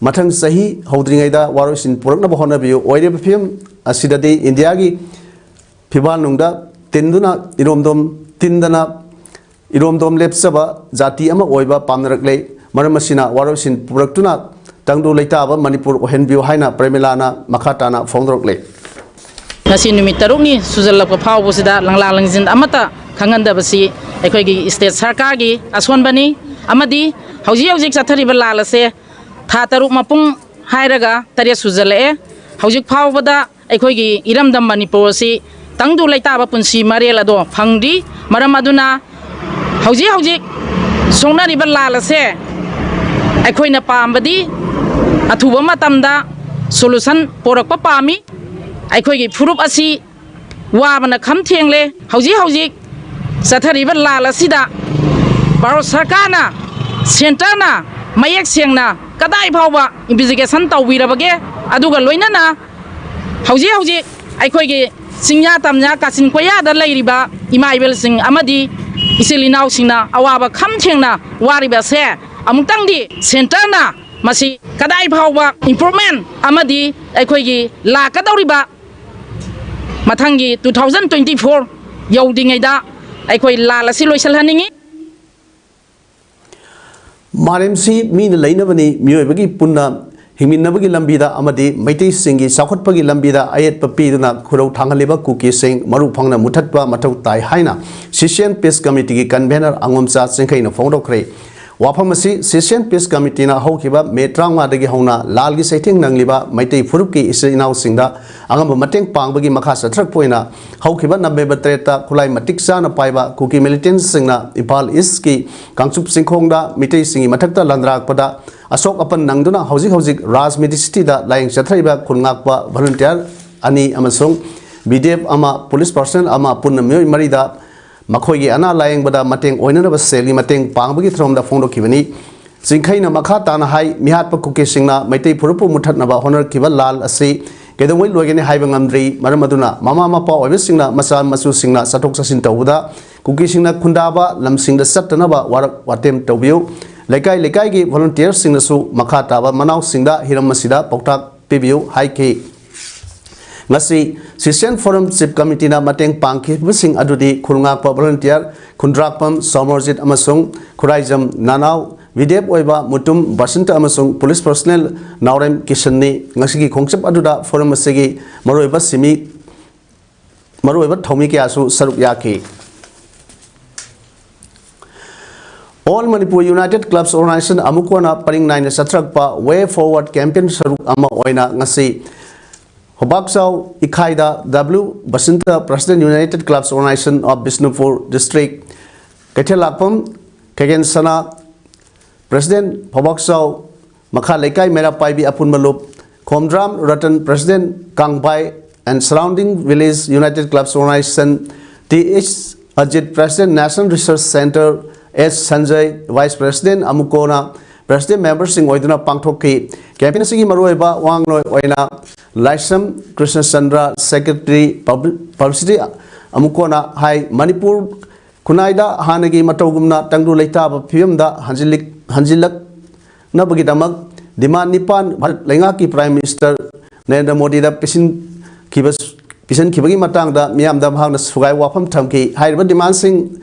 ꯃꯊꯪ ꯆꯍꯤ ꯍꯧꯗ꯭ꯔꯤꯉꯩꯗ ꯋꯥꯔꯣꯏꯁꯤꯟ ꯄꯨꯔꯛꯅꯕ ꯍꯣꯠꯅꯕꯤꯌꯨ꯫ ꯑꯣꯏꯔꯤꯕ ꯐꯤꯕꯝ ꯑꯁꯤꯗꯗꯤ ꯏꯟꯗꯤꯌꯥꯒꯤ ꯐꯤꯕꯥꯜꯅꯨꯡꯗ ꯇꯤꯟꯗꯨꯅ ꯏꯔꯣꯝꯗꯣꯝ ꯇꯤꯟꯗꯅ ꯏꯔꯣꯝꯗꯣꯝ ꯂꯦꯞꯆꯕ ꯖꯥꯇꯤ ꯑꯃ ꯑꯣꯏꯕ ꯄꯥꯝꯅꯔꯛꯂꯦ꯫ ꯃꯔꯝ ꯑꯁꯤꯅ ꯋꯥꯔꯣꯏꯁꯤꯟ ꯄꯨꯔꯛꯇꯨꯅ ꯇꯪꯗꯨ ꯂꯩꯇꯥꯕ ꯃꯅꯤꯄꯨꯔ ꯑꯣꯏꯍꯟꯕꯤꯌꯨ ꯍꯥꯏꯅ ꯄ꯭ꯔꯦꯃꯤꯂꯥꯅ ꯃꯈꯥ ꯇꯥꯅ ꯐꯣꯡꯗꯣꯔꯛꯂꯦ꯫ ꯉꯁꯤ ꯅꯨꯃꯤꯠ ꯇꯔꯨꯛꯅꯤ ꯁꯨꯖꯜꯂꯛꯄ ꯐꯥꯎꯕꯁꯤꯗ ꯂꯪꯂꯥ ꯂꯪꯖꯤꯟ ꯑꯃꯠꯇ ꯈꯪꯍꯟꯗꯕꯁꯤ ꯑꯩꯈꯣꯏꯒꯤ ꯁ꯭ꯇꯦꯠ ꯁꯔꯀꯥꯔꯒꯤ ꯑꯁꯣꯟꯕꯅꯤ꯫ ꯑꯃꯗꯤ ꯍꯧꯖꯤꯛ ꯍꯧꯖꯤꯛ ꯆꯠꯊꯔꯤꯕ ꯂꯥꯟ ꯑꯁꯦ ꯊꯥ ꯇꯔꯨꯛ ꯃꯄꯨꯡ ꯍꯥꯏꯔꯒ ꯇꯔꯦꯠ ꯁꯨꯖꯜꯂꯛꯑꯦ꯫ ꯍꯧꯖꯤꯛ ꯐꯥꯎꯕꯗ ꯑꯩꯈꯣꯏꯒꯤ ꯏꯔꯝꯗꯝ ꯃꯅꯤꯄꯨꯔ ꯑꯁꯤ ꯇꯪꯗꯨ ꯂꯩꯇꯥꯕ ꯄꯨꯟꯁꯤ ꯃꯔꯦꯜ ꯑꯗꯣ ꯐꯪꯗ꯭ꯔꯤ꯫ ꯃꯔꯝ ꯑꯗꯨꯅ ꯍꯧꯖꯤꯛ ꯍꯧꯖꯤꯛ ꯁꯣꯛꯅꯔꯤꯕ ꯂꯥꯜ ꯑꯁꯦ ꯑꯩꯈꯣꯏꯅ ꯄꯥꯝꯕꯗꯤ ꯑꯊꯨꯕ ꯃꯇꯝꯗ solution ꯄꯣꯔꯛꯄ ꯄꯥꯝꯃꯤ꯫ ꯑꯩꯈꯣꯏꯒꯤ ꯐꯨꯔꯨꯞ ꯑꯁꯤ ꯋꯥꯕꯅ ꯈꯝ ꯊꯦꯡꯂꯦ꯫ ꯍꯧꯖꯤꯛ ꯍꯧꯖꯤꯛ ꯆꯠꯊꯔꯤꯕ ꯂꯥꯜ ꯑꯁꯤꯗ ꯚꯥꯔꯠ ꯁꯔꯀꯥꯔꯅ, centreꯅ ꯃꯌꯦꯛ ꯁꯦꯡꯅ ꯀꯗꯥꯏ ꯐꯥꯎꯕ investigation ꯇꯧꯕꯤꯔꯕꯒꯦ? ꯑꯗꯨꯒ ꯂꯣꯏꯅꯅ ꯍꯧꯖꯤꯛ ꯍꯧꯖꯤꯛ ꯑꯩꯈꯣꯏꯒꯤ ꯆꯤꯡꯌꯥ ꯇꯝꯌꯥ ꯀꯥꯆꯤꯟ ꯀꯣꯌꯥꯗ ꯂꯩꯔꯤꯕ ꯏꯃꯥ ꯏꯕꯦꯜꯁꯤꯡ ꯑꯃꯗꯤ ꯏꯆꯤꯜ ꯏꯅꯥꯎꯁꯤꯡꯅ ꯑꯋꯥꯕ ꯈꯝ ꯊꯦꯡꯅ ꯋꯥꯔꯤꯕ ꯑꯁꯦ ꯑꯃꯨꯛꯇꯪꯗꯤ centreꯅ ꯃꯁꯤ ꯀꯗꯥꯏ ꯐꯥꯎꯕ improvement ꯑꯃꯗꯤ ꯑꯩꯈꯣꯏꯒꯤ ꯂꯥꯛꯀꯗꯧꯔꯤꯕ ꯃꯊꯪꯒꯤ two thousand twenty four ꯌꯧꯗ꯭ꯔꯤꯉꯩꯗ ꯑꯩꯈꯣꯏ ꯂꯥꯜ ꯑꯁꯤ ꯂꯣꯏꯁꯤꯜꯍꯟꯅꯤꯡꯉꯤ꯫ ꯃꯥꯂꯦꯝꯁꯤ ꯃꯤꯅ ꯂꯩꯅꯕꯅꯤ, ꯃꯤꯑꯣꯏꯕꯒꯤ ꯄꯨꯟꯅ ꯍꯤꯡꯃꯤꯟꯅꯕꯒꯤ ꯂꯝꯕꯤꯗ ꯑꯃꯗꯤ ꯃꯩꯇꯩꯁꯤꯡꯒꯤ ꯆꯥꯎꯈꯠꯄꯒꯤ ꯂꯝꯕꯤꯗ ꯑꯌꯦꯠꯄ ꯄꯤꯗꯨꯅ ꯈꯨꯔꯧ ꯊꯥꯡꯍꯜꯂꯤꯕ ꯀꯨꯀꯤꯁꯤꯡ ꯃꯔꯨ ꯐꯪꯅ ꯃꯨꯊꯠꯄ ꯃꯊꯧ ꯇꯥꯏ ꯍꯥꯏꯅ Session Peace Committeeꯒꯤ convener ꯑꯉꯣꯝꯆꯥ ꯆꯤꯡꯈꯩꯅ ꯐꯣꯡꯗꯣꯛꯈ꯭ꯔꯦ꯫ ꯋꯥꯐꯝ ꯑꯁꯤ Session Peace Committeeꯅ ꯍꯧꯈꯤꯕ ꯃꯦ ꯇꯔꯥꯃꯉꯥꯗꯒꯤ ꯍꯧꯅ ꯂꯥꯜꯒꯤ ꯆꯩꯊꯦꯡ ꯅꯪꯂꯤꯕ ꯃꯩꯇꯩ ꯐꯨꯔꯨꯞꯀꯤ ꯏꯆꯤꯜ ꯏꯅꯥꯎꯁꯤꯡꯗ ꯑꯉꯝꯕ ꯃꯇꯦꯡ ꯄꯥꯡꯕꯒꯤ ꯃꯈꯥ ꯆꯠꯊꯔꯛꯄ ꯑꯣꯏꯅ ꯍꯧꯈꯤꯕ ꯅꯕꯦꯝꯕꯔ ꯇꯔꯦꯠꯇ ꯈꯨꯠꯂꯥꯏ ꯃꯇꯤꯛ ꯆꯥꯅ ꯄꯥꯏꯕ ꯀꯨꯀꯤ militantꯁꯤꯡꯅ ꯏꯝꯐꯥꯜ Eastꯀꯤ ꯀꯥꯡꯆꯨꯞ ꯆꯤꯡꯈꯣꯡꯗ ꯃꯤꯇꯩꯁꯤꯡꯒꯤ ꯃꯊꯛꯇ ꯂꯥꯟꯗꯥꯔꯛꯄꯗ ꯑꯁꯣꯛ ꯑꯄꯟ ꯅꯪꯗꯨꯅ ꯍꯧꯖꯤꯛ ꯍꯧꯖꯤꯛ ꯔꯥꯖꯃꯤꯗꯤ cityꯗ ꯂꯥꯌꯦꯡ ꯆꯠꯊꯔꯤꯕ ꯈꯨꯟ ꯉꯥꯛꯄ volunteer ꯑꯅꯤ ꯑꯃꯁꯨꯡ BDF ꯑꯃ, police personnel ꯑꯃ, ꯄꯨꯟꯅ ꯃꯤꯑꯣꯏ ꯃꯔꯤꯗ ꯃꯈꯣꯏꯒꯤ ꯑꯅꯥ ꯂꯥꯌꯦꯡꯕꯗ ꯃꯇꯦꯡ ꯑꯣꯏꯅꯅꯕ ꯁꯦꯜꯒꯤ ꯃꯇꯦꯡ ꯄꯥꯡꯕꯒꯤ ꯊꯧꯔꯝꯗ ꯐꯣꯡꯗꯣꯛꯈꯤꯕꯅꯤ꯫ ꯆꯤꯡꯈꯩꯅ ꯃꯈꯥ ꯇꯥꯅ ꯍꯥꯏ, ꯃꯤꯍꯥꯠꯄ ꯀꯨꯀꯤꯁꯤꯡꯅ ꯃꯩꯇꯩ ꯐꯨꯔꯨꯞꯄꯨ ꯃꯨꯠꯊꯠꯅꯕ ꯍꯣꯠꯅꯔꯛꯈꯤꯕ ꯂꯥꯜ ꯑꯁꯤ ꯀꯩꯗꯧꯉꯩ ꯂꯣꯏꯒꯅꯤ ꯍꯥꯏꯕ ꯉꯝꯗ꯭ꯔꯤ꯫ ꯃꯔꯝ ꯑꯗꯨꯅ ꯃꯃꯥ ꯃꯄꯥ ꯑꯣꯏꯕꯁꯤꯡꯅ ꯃꯆꯥ ꯃꯁꯨꯁꯤꯡꯅ ꯆꯠꯊꯣꯛ ꯆꯠꯁꯤꯟ ꯇꯧꯕꯗ ꯀꯨꯀꯤꯁꯤꯡꯅ ꯈꯨꯟꯗꯥꯕ ꯂꯝꯁꯤꯡꯗ ꯆꯠꯇꯅꯕ ꯋꯥꯔꯛ ꯋꯥꯇꯦꯝ ꯇꯧꯕꯤꯌꯨ꯫ ꯂꯩꯀꯥꯏ ꯂꯩꯀꯥꯏꯒꯤ volunteerꯁꯤꯡꯅꯁꯨ ꯃꯈꯥ ꯇꯥꯕ ꯃꯅꯥꯎꯁꯤꯡꯗ ꯍꯤꯔꯝ ꯑꯁꯤꯗ ꯄꯥꯎꯇꯥꯛ ꯄꯤꯕꯤꯌꯨ ꯍꯥꯏꯈꯤ꯫ ꯉꯁꯤ Session Forum Chief Committeeꯅ ꯃꯇꯦꯡ ꯄꯥꯡꯈꯤꯕꯁꯤꯡ ꯑꯗꯨꯗꯤ ꯈꯨꯜꯉꯥꯛꯄ volunteer ꯈꯨꯟꯗ꯭ꯔꯥꯛꯄꯝ ꯁꯣꯃꯔꯖꯤꯠ ꯑꯃꯁꯨꯡ ꯈꯨꯔꯥꯏꯖꯝ ꯅꯅꯥꯎ, BDF ꯑꯣꯏꯕ ꯃꯨꯇꯨꯝ ꯕꯁꯟꯇ ꯑꯃꯁꯨꯡ police personnel ꯅꯥꯎꯔꯦꯝ ꯀꯤꯁꯟꯅꯤ꯫ ꯉꯁꯤꯒꯤ ꯈꯣꯡꯆꯠ ꯑꯗꯨꯗ forum ꯑꯁꯤꯒꯤ ꯃꯔꯨꯑꯣꯏꯕ ꯁꯤꯃꯤ ꯃꯔꯨꯑꯣꯏꯕ ꯊꯧꯃꯤ ꯀꯌꯥꯁꯨ ꯁꯔꯨꯛ ꯌꯥꯈꯤ꯫ All Manipur United Clubs Organization, ꯑꯃꯨꯛ ꯍꯟꯅ ꯄꯔꯤꯡ ꯅꯥꯏꯅ ꯆꯠꯊꯔꯛꯄ Way Forward campaign ꯁꯔꯨꯛ ꯑꯃ ꯑꯣꯏꯅ ꯉꯁꯤ ꯍꯣꯕꯥꯛꯆꯥꯎ ꯏꯈꯥꯏꯗ W Basanta, President, United Clubs Organization of Bishnupur District, ꯀꯩꯊꯦꯜ ꯂꯥꯛꯐꯝ ꯈꯦꯒꯦꯟ ꯁꯅꯥ, President, ꯍꯣꯕꯥꯛꯆꯥꯎ ꯃꯈꯥ ꯂꯩꯀꯥꯏ ꯃꯩꯔꯥ ꯄꯥꯏꯕꯤ ꯑꯄꯨꯟꯕ ꯂꯨꯞ, Khomdram Ratan, President, ꯀꯥꯡꯕꯥꯏ and Surrounding Village United Clubs Organization, T H Ajit, President, National Research Centre, H Sanjay, Vice President, ꯑꯃꯨꯛ ꯍꯟꯅ President, memberꯁꯤꯡ ꯑꯣꯏꯗꯨꯅ ꯄꯥꯡꯊꯣꯛꯈꯤ꯫ Campaign ꯑꯁꯤꯒꯤ ꯃꯔꯨꯑꯣꯏꯕ ꯋꯥꯉꯥꯡꯂꯣꯏ ꯑꯣꯏꯅ ꯂꯥꯏꯁ꯭ꯔꯝ ꯀ꯭ꯔꯤꯁꯅꯆꯟꯗ꯭ꯔ, Secretary, Publi-, Publicity, ꯑꯃꯨꯛ ꯍꯟꯅ ꯍꯥꯏ, ꯃꯅꯤꯄꯨꯔ ꯈꯨꯟꯅꯥꯏꯗ ꯍꯥꯟꯅꯒꯤ ꯃꯇꯧꯒꯨꯝꯅ ꯇꯪꯗꯨ ꯂꯩꯇꯥꯕ ꯐꯤꯕꯝꯗ ꯍꯟꯖꯤꯜꯂꯤꯛ-, ꯍꯟꯖꯤꯜꯂꯛꯅꯕꯒꯤꯗꯃꯛ demand ꯅꯤꯄꯥꯟ ꯚꯥꯔꯠ ꯂꯩꯉꯥꯛꯀꯤ Prime Minister ꯅꯔꯦꯟꯗ꯭ꯔ ꯃꯣꯗꯤꯗ ꯄꯤꯁꯤꯟꯈꯤꯕ, ꯄꯤꯁꯤꯟꯈꯤꯕꯒꯤ ꯃꯇꯥꯡꯗ ꯃꯤꯌꯥꯝꯗ ꯃꯍꯥꯛꯅ ꯁꯨꯒꯥꯏ ꯋꯥꯐꯝ ꯊꯝꯈꯤ꯫ ꯍꯥꯏꯔꯤꯕ demandꯁꯤꯡ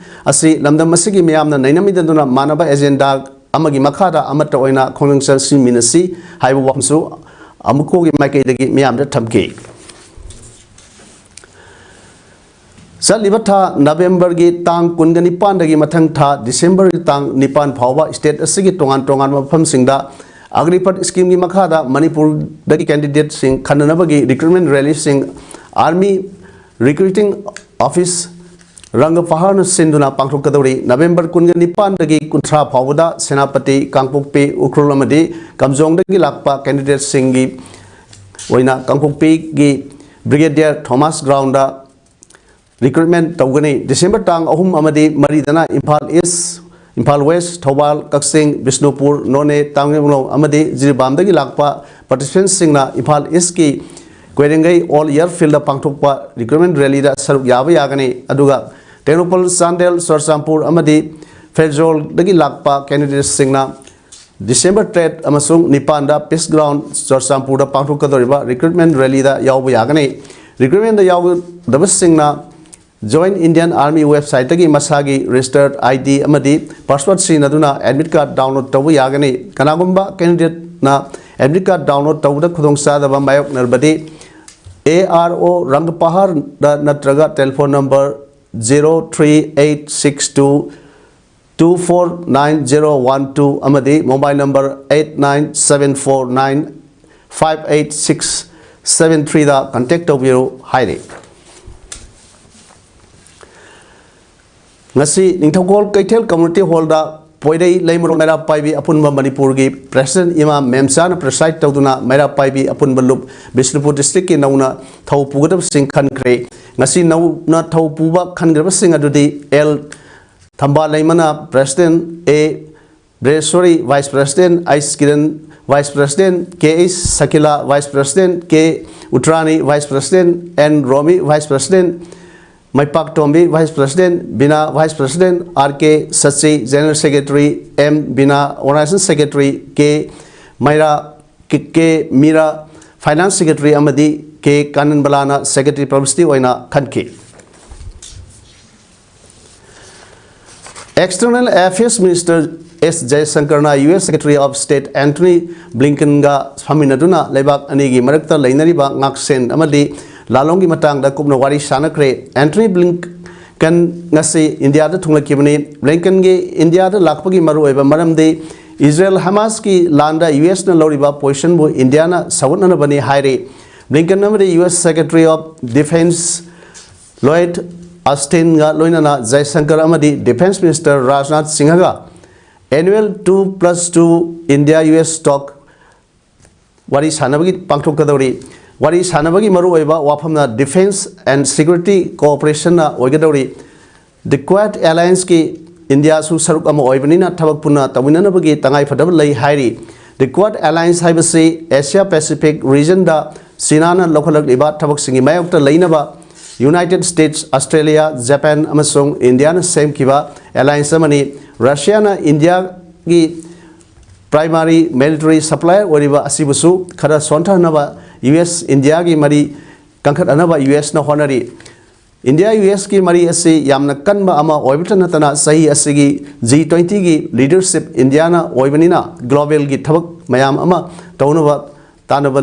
ꯑꯁꯤ ꯂꯝꯗꯝ ꯑꯁꯤꯒꯤ ꯃꯤꯌꯥꯝꯅ ꯅꯩꯅꯃꯤꯟꯅꯗꯨꯅ ꯃꯥꯟꯅꯕ agenda ꯑꯃꯒꯤ ꯃꯈꯥꯗ ꯑꯃꯠꯇ ꯑꯣꯏꯅ ꯈꯣꯡꯖꯪ ꯆꯪꯁꯤꯟꯃꯤꯟꯅꯁꯤ ꯍꯥꯏꯕ ꯋꯥꯐꯝꯁꯨ ꯑꯃꯨꯛ ꯍꯟꯅꯒꯤ ꯃꯥꯏꯀꯩꯗꯒꯤ ꯃꯤꯌꯥꯝꯗ ꯊꯝꯈꯤ꯫ ꯆꯠꯂꯤꯕ ꯊꯥ ꯅꯕꯦꯝꯕꯔꯒꯤ ꯇꯥꯡ ꯀꯨꯟꯒ ꯅꯤꯄꯥꯟꯗꯒꯤ ꯃꯊꯪ ꯊꯥ ꯗꯤꯁꯦꯝꯕꯔꯒꯤ ꯇꯥꯡ ꯅꯤꯄꯥꯟ ꯐꯥꯎꯕ state ꯑꯁꯤꯒꯤ ꯇꯣꯉꯥꯟ ꯇꯣꯉꯥꯟꯕ ꯃꯐꯝꯁꯤꯡꯗ ꯑꯒꯅꯤꯄꯊ schemeꯒꯤ ꯃꯈꯥꯗ ꯃꯅꯤꯄꯨꯔꯗꯒꯤ candidateꯁꯤꯡ ꯈꯟꯅꯅꯕꯒꯤ recruitment rallyꯁꯤꯡ Army Recruiting Office ꯔꯪꯒ ꯄꯍꯥꯔꯅ ꯁꯤꯟꯗꯨꯅ ꯄꯥꯡꯊꯣꯛꯀꯗꯧꯔꯤ꯫ ꯅꯕꯦꯝꯕꯔ ꯀꯨꯟꯒ ꯅꯤꯄꯥꯟꯗꯒꯤ ꯀꯨꯟꯊ꯭ꯔꯥ ꯐꯥꯎꯕꯗ ꯁꯦꯅꯥꯄꯇꯤ, ꯀꯥꯡꯄꯣꯛꯄꯤ, ꯎꯈ꯭ꯔꯨꯜ ꯑꯃꯗꯤ ꯀꯥꯝꯖꯣꯡꯗꯒꯤ ꯂꯥꯛꯄ candidateꯁꯤꯡꯒꯤ ꯑꯣꯏꯅ ꯀꯥꯡꯄꯣꯛꯄꯤꯒꯤ Brigadier Thomas Groundꯗ recruitment ꯇꯧꯒꯅꯤ꯫ ꯗꯤꯁꯦꯝꯕꯔ ꯇꯥꯡ ꯑꯍꯨꯝ ꯑꯃꯗꯤ ꯃꯔꯤꯗꯅ ꯏꯝꯐꯥꯜ East, ꯏꯝꯐꯥꯜ West, ꯊꯧꯕꯥꯜ, ꯀꯛꯆꯤꯡ, ꯕꯤꯁꯅꯨꯄꯨꯔ, ꯅꯣꯅꯦ, ꯇꯃꯦꯡꯂꯣꯡ ꯑꯃꯗꯤ ꯖꯤꯔꯤꯕꯥꯝꯗꯒꯤ ꯂꯥꯛꯄ participantꯁꯤꯡꯅ ꯏꯝꯐꯥꯜ Eastꯀꯤ ꯀꯣꯏꯔꯦꯡꯒꯩ All Airfieldꯗ ꯄꯥꯡꯊꯣꯛꯄ recruitment rallyꯗ ꯁꯔꯨꯛ ꯌꯥꯕ ꯌꯥꯒꯅꯤ꯫ ꯑꯗꯨꯒ ꯇꯦꯡꯅꯧꯄꯜ, ꯆꯥꯟꯗꯦꯜ, ꯆꯨꯔꯆꯥꯟꯄꯨꯔ ꯑꯃꯗꯤ ꯐꯦꯔꯖꯣꯜꯗꯒꯤ ꯂꯥꯛꯄ candidateꯁꯤꯡꯅ ꯗꯤꯁꯦꯝꯕꯔ ꯇꯔꯦꯠ ꯑꯃꯁꯨꯡ ꯅꯤꯄꯥꯟꯗ Peace Ground ꯆꯨꯔꯆꯥꯟꯄꯨꯔꯗ ꯄꯥꯡꯊꯣꯛꯀꯗꯧꯔꯤꯕ recruitment rallyꯗ ꯌꯥꯎꯕ ꯌꯥꯒꯅꯤ꯫ Recruitmentꯗ ꯌꯥꯎꯒꯗꯕꯁꯤꯡꯅ Join Indian Army websiteꯇꯒꯤ ꯃꯁꯥꯒꯤ registered ID ꯑꯃꯗꯤ password ꯁꯤꯖꯤꯟꯅꯗꯨꯅ admit card download ꯇꯧꯕ ꯌꯥꯒꯅꯤ꯫ ꯀꯅꯥꯒꯨꯝꯕ candidateꯅ admit card download ꯇꯧꯕꯗ ꯈꯨꯗꯣꯡꯆꯥꯗꯕ ꯃꯥꯌꯣꯛꯅꯔꯕꯗꯤ, A R O ꯔꯪꯒꯄꯍꯥꯔꯗ ꯅꯠꯇ꯭ꯔꯒ telephone number zero three eight six two two four nine zero one two ꯑꯃꯗꯤ mobile number eight nine seven four nine five eight six seven threeꯗ contact ꯇꯧꯕꯤꯔꯨ ꯍꯥꯏꯔꯤ꯫ ꯉꯁꯤ ꯅꯤꯡꯊꯧꯀꯣꯜ ꯀꯩꯊꯦꯜ community hallꯗ ꯄꯣꯏꯔꯩ ꯂꯩꯃꯔꯣꯝ ꯃꯩꯔꯥ ꯄꯥꯏꯕꯤ ꯑꯄꯨꯟꯕ ꯃꯅꯤꯄꯨꯔꯒꯤ president ꯏꯃꯥ ꯃꯦꯝꯆꯥꯅ preside ꯇꯧꯗꯨꯅ ꯃꯩꯔꯥ ꯄꯥꯏꯕꯤ ꯑꯄꯨꯟꯕ ꯂꯨꯞ ꯕꯤꯁꯅꯨꯄꯨꯔ districtꯀꯤ ꯅꯧꯅ ꯊꯧ ꯄꯨꯒꯗꯕꯁꯤꯡ ꯈꯟꯈ꯭ꯔꯦ꯫ ꯉꯁꯤ ꯅꯧꯅ ꯊꯧ ꯄꯨꯕ ꯈꯟꯈ꯭ꯔꯕꯁꯤꯡ ꯑꯗꯨꯗꯤ ꯑꯦꯜ ꯊꯝꯕꯥꯜ ꯂꯩꯃꯅ president, A Bresori vice president, H Kiran vice president, K H Sakila vice president, K Utrani vice president, N Romi vice president, Meipaktombi vice president, Bina vice president, R K Sachi general secretary, M Bina organization secretary, K Meira, K K Mira finance secretary ꯑꯃꯗꯤ ꯀꯦ ꯀꯥꯅꯟꯕꯂꯥꯅ secretary publicity ꯑꯣꯏꯅ ꯈꯟꯈꯤ꯫ External Affairs Minister S ꯖꯌꯁꯪꯀꯔꯅ U S Secretary of State Antony Blinkenꯒ ꯐꯝꯃꯤꯟꯅꯗꯨꯅ ꯂꯩꯕꯥꯛ ꯑꯅꯤꯒꯤ ꯃꯔꯛꯇ ꯂꯩꯅꯔꯤꯕ ꯉꯥꯛꯁꯦꯟ ꯑꯃꯗꯤ ꯂꯥꯂꯣꯡꯒꯤ ꯃꯇꯥꯡꯗ ꯀꯨꯞꯅ ꯋꯥꯔꯤ ꯁꯥꯟꯅꯈ꯭ꯔꯦ꯫ Antony Blinken ꯉꯁꯤ ꯏꯟꯗꯤꯌꯥꯗ ꯊꯨꯡꯂꯛꯈꯤꯕꯅꯤ꯫ Blinkenꯒꯤ ꯏꯟꯗꯤꯌꯥꯗ ꯂꯥꯛꯄꯒꯤ ꯃꯔꯨꯑꯣꯏꯕ ꯃꯔꯝꯗꯤ ꯏꯖꯔꯦꯜ ꯍꯃꯥꯁꯀꯤ ꯂꯥꯟꯗ ꯌꯨ ꯑꯦꯁꯅ ꯂꯧꯔꯤꯕ positionꯕꯨ ꯏꯟꯗꯤꯌꯥꯅ ꯁꯧꯒꯠꯅꯅꯕꯅꯤ ꯍꯥꯏꯔꯤ꯫ Blinken ꯑꯃꯗꯤ U S Secretary of Defence Lloyd Austinꯒ ꯂꯣꯏꯅꯅ ꯖꯌꯁꯪꯀꯔ ꯑꯃꯗꯤ Defence Minister Rajnath ꯁꯤꯡꯍꯒ annual two plus two India U S talk ꯋꯥꯔꯤ ꯁꯥꯟꯅꯕꯒꯤ ꯄꯥꯡꯊꯣꯛꯀꯗꯧꯔꯤ꯫ ꯋꯥꯔꯤ ꯁꯥꯟꯅꯕꯒꯤ ꯃꯔꯨꯑꯣꯏꯕ ꯋꯥꯐꯝꯅ defence and security cooperation ꯑꯣꯏꯒꯗꯧꯔꯤ꯫ The Quad Allianceꯀꯤ ꯏꯟꯗꯤꯌꯥꯁꯨ ꯁꯔꯨꯛ ꯑꯃ ꯑꯣꯏꯕꯅꯤꯅ ꯊꯕꯛ ꯄꯨꯟꯅ ꯇꯧꯃꯤꯟꯅꯅꯕꯒꯤ ꯇꯉꯥꯏꯐꯗꯕ ꯂꯩ ꯍꯥꯏꯔꯤ꯫ The Quad Alliance ꯍꯥꯏꯕꯁꯤ Asia Pacific regionꯗ ꯆꯤꯅꯥꯅ ꯂꯧꯈꯠꯂꯛꯂꯤꯕ ꯊꯕꯛꯁꯤꯡꯒꯤ ꯃꯥꯌꯣꯛꯇ ꯂꯩꯅꯕ United States, Australia, Japan ꯑꯃꯁꯨꯡ ꯏꯟꯗꯤꯌꯥꯅ ꯁꯦꯝꯈꯤꯕ alliance ꯑꯃꯅꯤ꯫ ꯔꯁꯤꯌꯥꯅ ꯏꯟꯗꯤꯌꯥꯒꯤ primary military supplier ꯑꯣꯏꯔꯤꯕ ꯑꯁꯤꯕꯨꯁꯨ ꯈꯔ ꯁꯣꯟꯊꯍꯟꯅꯕ ꯌꯨ ꯑꯦꯁ ꯏꯟꯗꯤꯌꯥꯒꯤ ꯃꯔꯤ ꯀꯟꯈꯠꯍꯟꯅꯕ ꯌꯨ ꯑꯦꯁꯅ ꯍꯣꯠꯅꯔꯤ꯫ ꯏꯟꯗꯤꯌꯥ ꯌꯨ ꯑꯦꯁꯀꯤ ꯃꯔꯤ ꯑꯁꯤ ꯌꯥꯝꯅ ꯀꯟꯕ ꯑꯃ ꯑꯣꯏꯕꯇ ꯅꯠꯇꯅ ꯆꯍꯤ ꯑꯁꯤꯒꯤ G twentyꯒꯤ leadership ꯏꯟꯗꯤꯌꯥꯅ ꯑꯣꯏꯕꯅꯤꯅ globalꯒꯤ ꯊꯕꯛ ꯃꯌꯥꯝ ꯑꯃ ꯇꯧꯅꯕ ꯇꯥꯟꯅꯕ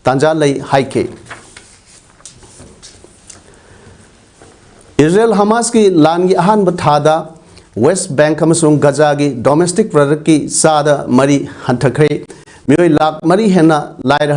ꯇꯥꯟꯖꯥ ꯂꯩ ꯍꯥꯏꯈꯤ꯫ ꯏꯖꯔꯦꯜ ꯍꯃꯥꯁꯀꯤ ꯂꯥꯟꯒꯤ ꯑꯍꯥꯟꯕ ꯊꯥꯗ ꯋꯦꯁ ꯕꯦꯡꯛ ꯑꯃꯁꯨꯡ ꯒꯖꯥꯒꯤ ꯗꯣꯃꯦꯁꯇꯤꯛ ꯄ꯭ꯔꯗꯛꯀꯤ ꯆꯥꯗ ꯃꯔꯤ ꯍꯟꯊꯈ꯭ꯔꯦ꯫ ꯃꯤꯑꯣꯏ ꯂꯥꯈ ꯃꯔꯤ ꯍꯦꯟꯅ ꯂꯥꯏꯔ